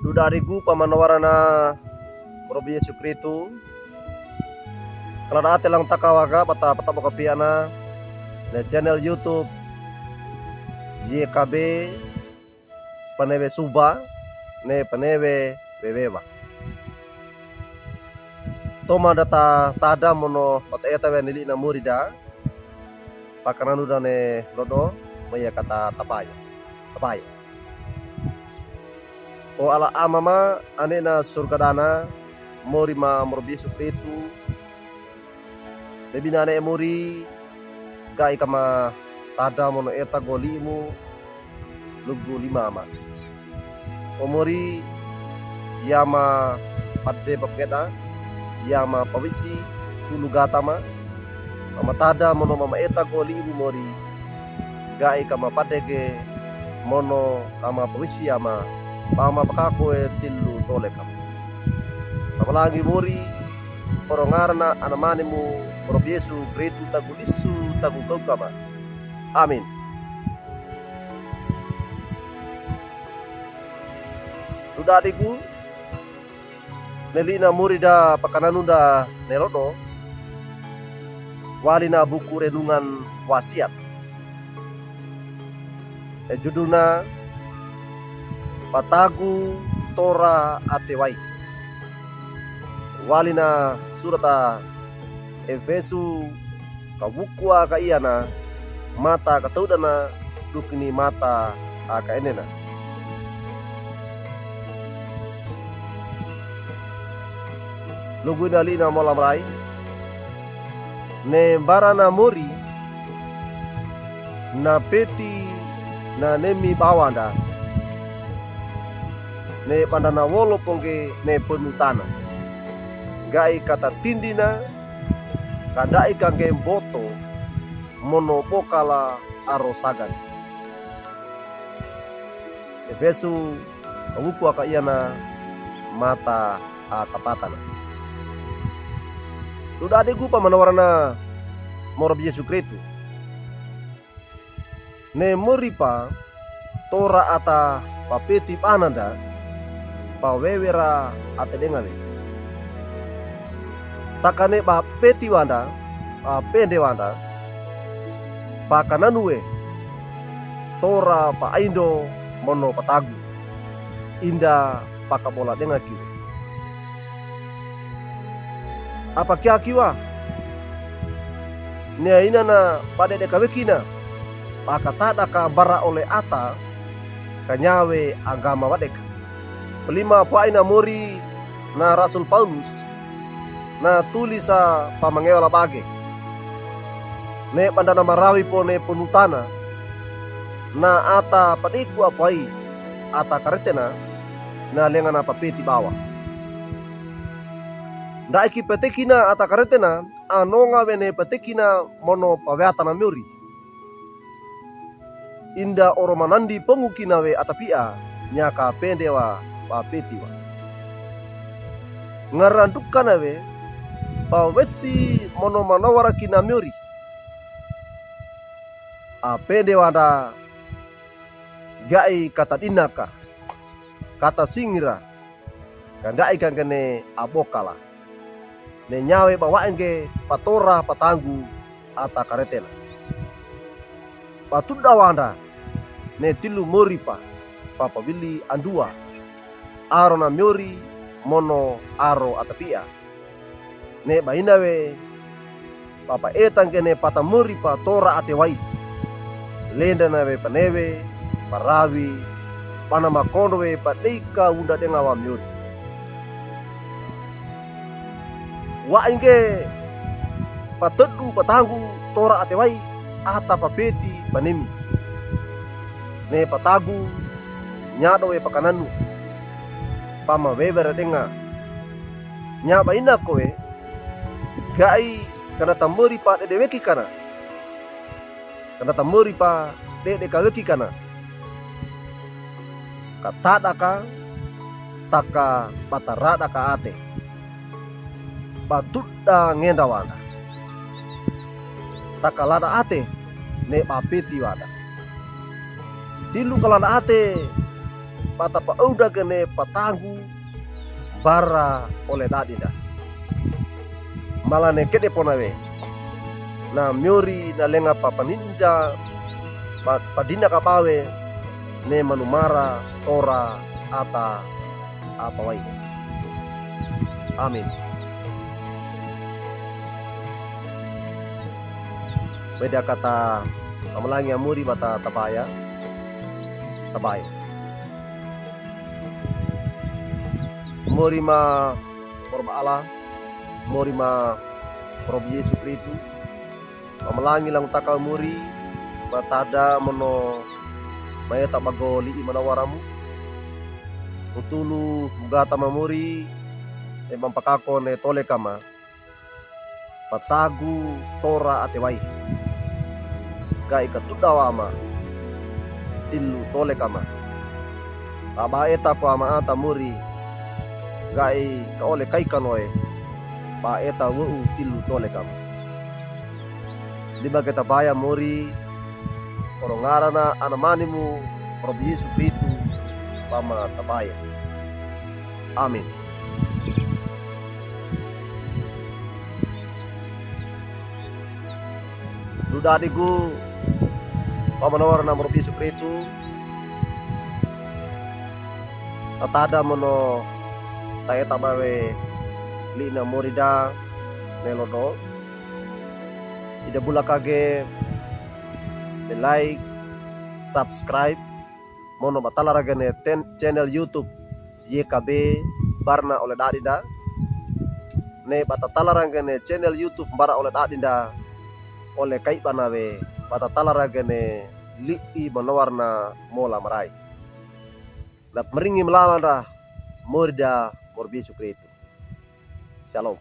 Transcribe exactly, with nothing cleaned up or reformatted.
Dodadigu pamanawarana, morobi Yesu Kristu. Kaladaate langtaka wa ga bata patabokapiana ne channel YouTube Y K B Penewe Suba ne Penewe Wewewa. Toman data tada mono bata eta we ne li'na mori da. Pakananu da ne lodo, maya kata tapaya. Tapaya. O Allah Ama ma, Ane'na surga dana, mori ma morobi Yesu Kristu. Bebina ne mori, ga'i kama tada mono eta go li'mu, lugu lima ama. O mori, ya ma pade papageda, ya ma pawisi, tulu gata ma, mama tada mono mama eta go li'mu mori, ga'i kama pade ge, mono kama pawisi ama, pama pakako e tilu tole kama. Pama langi mori, poro ngarana anamanimu, morobi Yesu Kristu tagu lisu, tagu kau kama. Amin. Dodadigu, ne li'na mori da pakananu da ne lodo, walina buku renungan wasiat. E judulna, Patagu Tora Ate Wai. Walina surata Efesu kawuku a kaiyana, mata katoudana, dukini mata a kaenena. Lugu ina li'na mola marai, ne mbarana mori, na peti na nemi bawanda, ne bandana wolo pongge ne penutana. Ga'i katatindina, ka da'i kangge mboto, mono bokala aro sagan. Efesu kawuku a kaiyana, mata a kapatana. Dodadigu pamanawarana, morobi Yesu Kristu. Ne mori pa tora ata papeti bananda, pawewera ate denga we. Takane papeti wanda, papende wanda, pakananu we, tora paindo mono patagu, inda pakabola denga kiwe. Apa kia kiwa? Nia inana padedeka wekina, pakatadaka bara ole ata, kanyawe agama wadeka. Pelima pwaina mori na Rasul Paulus, na tulisa pamangewa labage. Ne bandana marawi po ne penutana, na ata padiku apwai, ata karetena, na lengana papeti bawa. Ndaiki petekina ata karetena, anonga wene petekina mono paweatana miori. Inda oro manandi pongukina we atapia, nyaka pende wa papeti wa. Ngarandukana we, pawesi mono manawarakina miori. Apende wanda ga'i katadinaka, katasingira, ka ga'i kangge ne abokala. Ne nyawe bawa'enge patora patagu ata karetena. Patuda wanda, ne tilu mori pa, papawili andua. Aro na miori, mono aro atapia. Ne baina we, papaeta ngge ne pata mori pa tora ate wai. Lendana we panewe, parawi, pana makondo we padei ka wunda denga wa miori. Wa'inge patedu patagu tora ate wai, ata papeti panemi. Ne patagu, nyado we pakananu, pamawewera denga. Nya baina ko we, ga'i kana tamori pa dede weki kana. Kana tamori pa dede ka weki kana. Katadaka, taka batarada ka ate. Patuda ngenda wanda. Taka lada ate, ne bapeti wanda. Tilu kalada ate, bata paowda gene patagu bara ole dadinda. Malane kede pona we. Na miori na lenga papaninda pa-, padina kabawe ne manumara tora ata apawayi. Amin. Beda kata pamalangi a mori bata tabaya. Tabaya. Mori ma Probo Allah, mori ma Probo Yesu Kristu, pamalangi langtaka mori, matada mono maeta bago li'i manawaramu. Utulu mugata ma mori, e mampakako ne tole kama. Patagu tora atewayi. Ga'i katuda wama. Tilu tole kama. Ba, ba eta ko ama ata mori. Ga'i kaole kaikanoe. Ba eta we'u tilu tole kama. Lima keta baya mori. Oro ngarana anamanimu Probo Yesu Kristu. Ba ma tabaya. Amin. Dudadigu, pamanawarana Probo Yesu Kristu, tatada mono taeta bawe li'na morida ne lodo. Ida bulakage ne like, subscribe, mono batala ragene ten-, channel YouTube Y K B Barna Ole Dadinda. Ne batatala ragene channel YouTube Barna Ole Dadinda. Ole kaibana we batatala ragene li'i manawarana mola maray. Na pamaringi malalanda morida Probo Yesu Kristu. Shalom.